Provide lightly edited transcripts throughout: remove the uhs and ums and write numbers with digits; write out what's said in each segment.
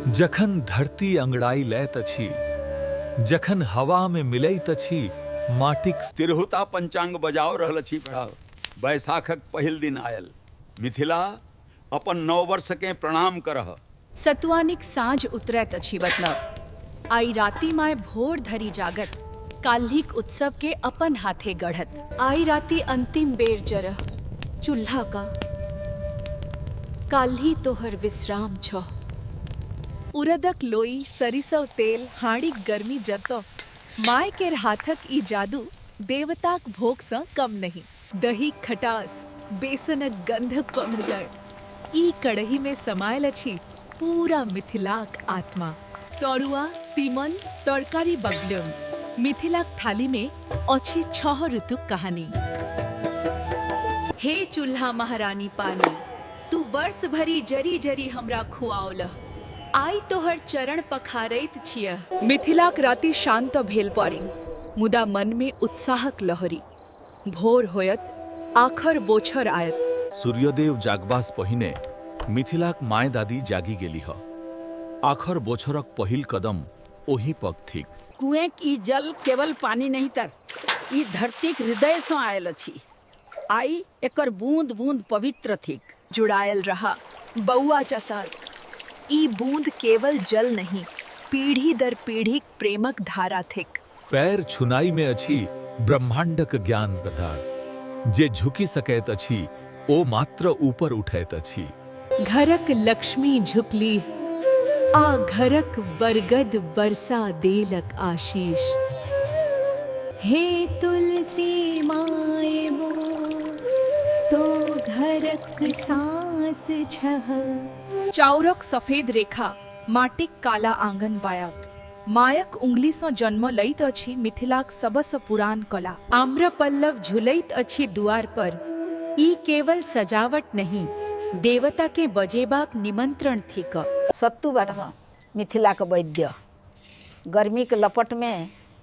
जखन धरती अंगड़ाई लैत अछि, जखन हवा मे मिलैत अछि माटिक। तिरहुता पंचांग बजाओ रहल अछि बढ़ाओ। बैसाखक पहिल दिन आयल। मिथिला अपन नव वर्षकेँ प्रणाम करह। सतुआनिक साँझ उतरैत अछि मतलब आइ राति माय भोर धरि जागत, काल्हिक उत्सव के अपन हाथे गढ़त। आइ राति अंतिम बेर जरह चूल्हा का, काल्हि तोहर विश्राम छह। उड़दक लोई, सरिसव तेल, हाँड़ीक गर्मी जरतौ, माय केर हाथक ई जादू देवताक भोग सँ कम नहि। दहीक खटास, बेसनक गंधक पमरिगर, ई कड़ही मे समायल अछि पूरा मिथिलाक आत्मा। तरुआ, तीमन, तरकारी बगलम, मिथिलाक थाली मे अछि छह ऋतुक कहानी। हे चूल्हा महारानी पानी, तू वर्ष भरि जरि-जरि हमरा खुआओलह, आइ तोहर चरण पखारैत छियह। मिथिलाक राति शान्त भेल पड़ी, मुदा मन मे उत्साहक लहरि। भोर होयत, आखर बोछर आयत। सूर्यदेव जागबास पहिने मिथिलाक माय दादी जागि गेलीह। आखर बोछरक पहिल कदम ओही पग थिक। कुएंक ई जल केवल पानि नहि तर ई धरतीक हृदय सँ आयल अछि। आइ एकर बूंद-बूंद पवित्र थिक। जुड़ायल रहा बौआ चसार। ई बूंद केवल जल नहि, पीढ़ी दर पीढ़ीक प्रेमक धारा थिक। पैर छुनाइ मे अछि ब्रह्माण्डक ज्ञान प्रधान। जे झुकि सकैत अछि ओ मात्र ऊपर उठैत अछि। घरक लक्ष्मी झुकलीह आ घरक बरगद बरसा देलक आशीष। हे तुलसी माय मोर, तो घरक साँस छह। चाउरक सफेद रेखा, माटिक काला आँगन बायब। मायक उंगलीसँ जन्म लैत अछि मिथिलाक सबसँ पुरान कला। आम्रपल्लव झुलैत अछि दुआर पर, ई केवल सजावट नहि, देवताकेँ बजेबाक निमंत्रण थिक। सत्तू बाटब मिथिलाक वैद्य। गर्मीक लपटमे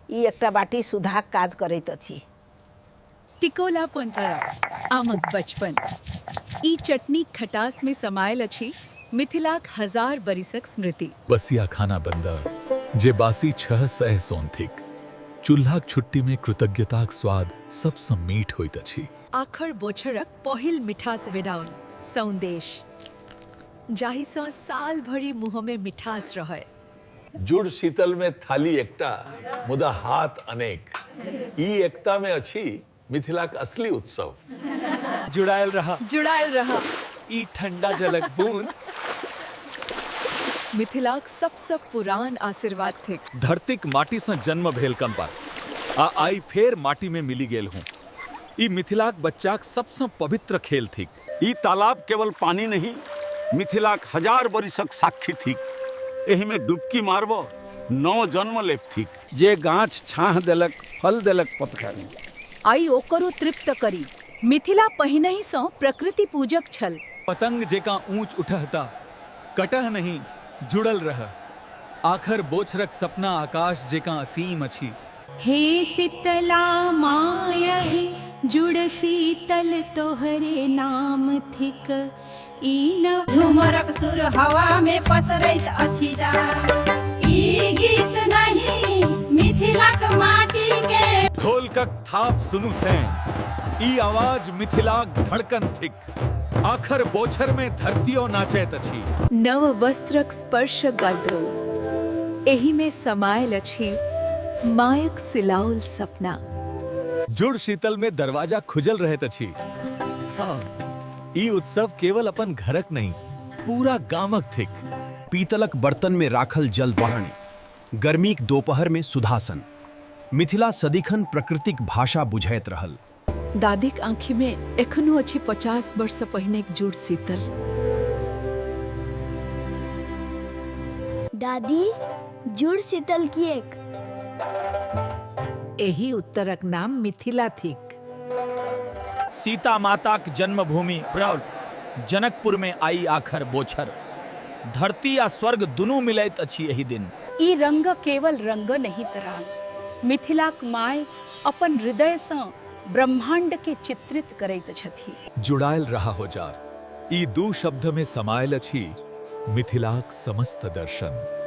ई एकटा बाटी सुधाक काज करैत अछि। टिकोला आमक बचपन। ई चटनीक खटास मे समायल अछि मिथिलाक हजार बरिसक स्मृति। बसिया खाना बन्द, जे बासी छह सएह सोन थिक। चूल्हाक छुट्टी मे कृतज्ञताक स्वाद सबसँ मीठ होइत अछि। आखर बोछरक पहिल मिठास विडाउन सौंदेश, जाहिसँ साल भरि मुँहमे मिठास रहय। जुड़ शीतल में थाली एकटा मुदा हाथ अनेक, ई एकता में अछि मिथिलाक असली उत्सव। जुड़ायल रहा। जुड़ायल रहा। ई ठंडा जलक बूंद। मिथिलाक सबसँ पुरान आशीर्वाद थिक। धरतीक माटी सँ जन्म भेल कम्पा आ आइ फेर माटी में मिलि गेल हूँ। ई मिथिलाक बच्चाक सबसँ पवित्र खेल थिक। ई तालाब केवल पानि नहि, मिथिलाक हजार बरिसक साक्षी थिक। एहिमे डुबकी मारब नव जन्म लेब थिक। जे गाछ छाँह देलक, फल देलक पतझड़। आइ ओकरो तृप्त करी। मिथिला पहिनहि सँ प्रकृति पूजक छल। पतंग जेकाँ ऊँच उठहता, कटह नहि, जुड़ल रह। आखर बोछरक सपना आकाश जेकाँ असीम अछि। हे शीतला मायहि जुड़ शीतल तोहरे नाम थिक ई नव। झूमरक सुर हवा में पसरैत अछि ई गीत नहीं मिथिलाक माटी के। ढोलकक थाप सुनू सैं, ई आवाज मिथिलाक धड़कन थिक। आखर बोछर में धरतियो नाचैत अछि। नव वस्त्रक स्पर्श गंध एहि में समायल अछि मायक सिलाओल सपना। जुड़ शीतल में दरवाजा खुजल रहैत अछि। हाँ, ई उत्सव केवल अपन घरक नहि, पूरा गामक थिक। पीतलक बर्तन में राखल जल वाहणी, गर्मीक दोपहर में सुधासन। मिथिला सदिखन प्रकृतिक भाषा बुझैत रहल। दादीक आँखि मे एखनो अछि 50 वर्ष पहिनेक जुड़ शीतल। दादी, जुड़ शीतल किएक? एहि उत्तरक नाम मिथिला थिक। सीता माताक जन्मभूमि ब्रौल जनकपुर में आई आखर बोछर। धरती आ स्वर्ग दुनू मिलैत अछि एहि दिन। ई रंग केवल रंग नहि तरांग, मिथिलाक माय अपन हृदय सँ ब्रह्मांड के चित्रित करैत छथि। जुड़ायल रहा हो जार, ई दू शब्द में समायल अछि मिथिलाक समस्त दर्शन।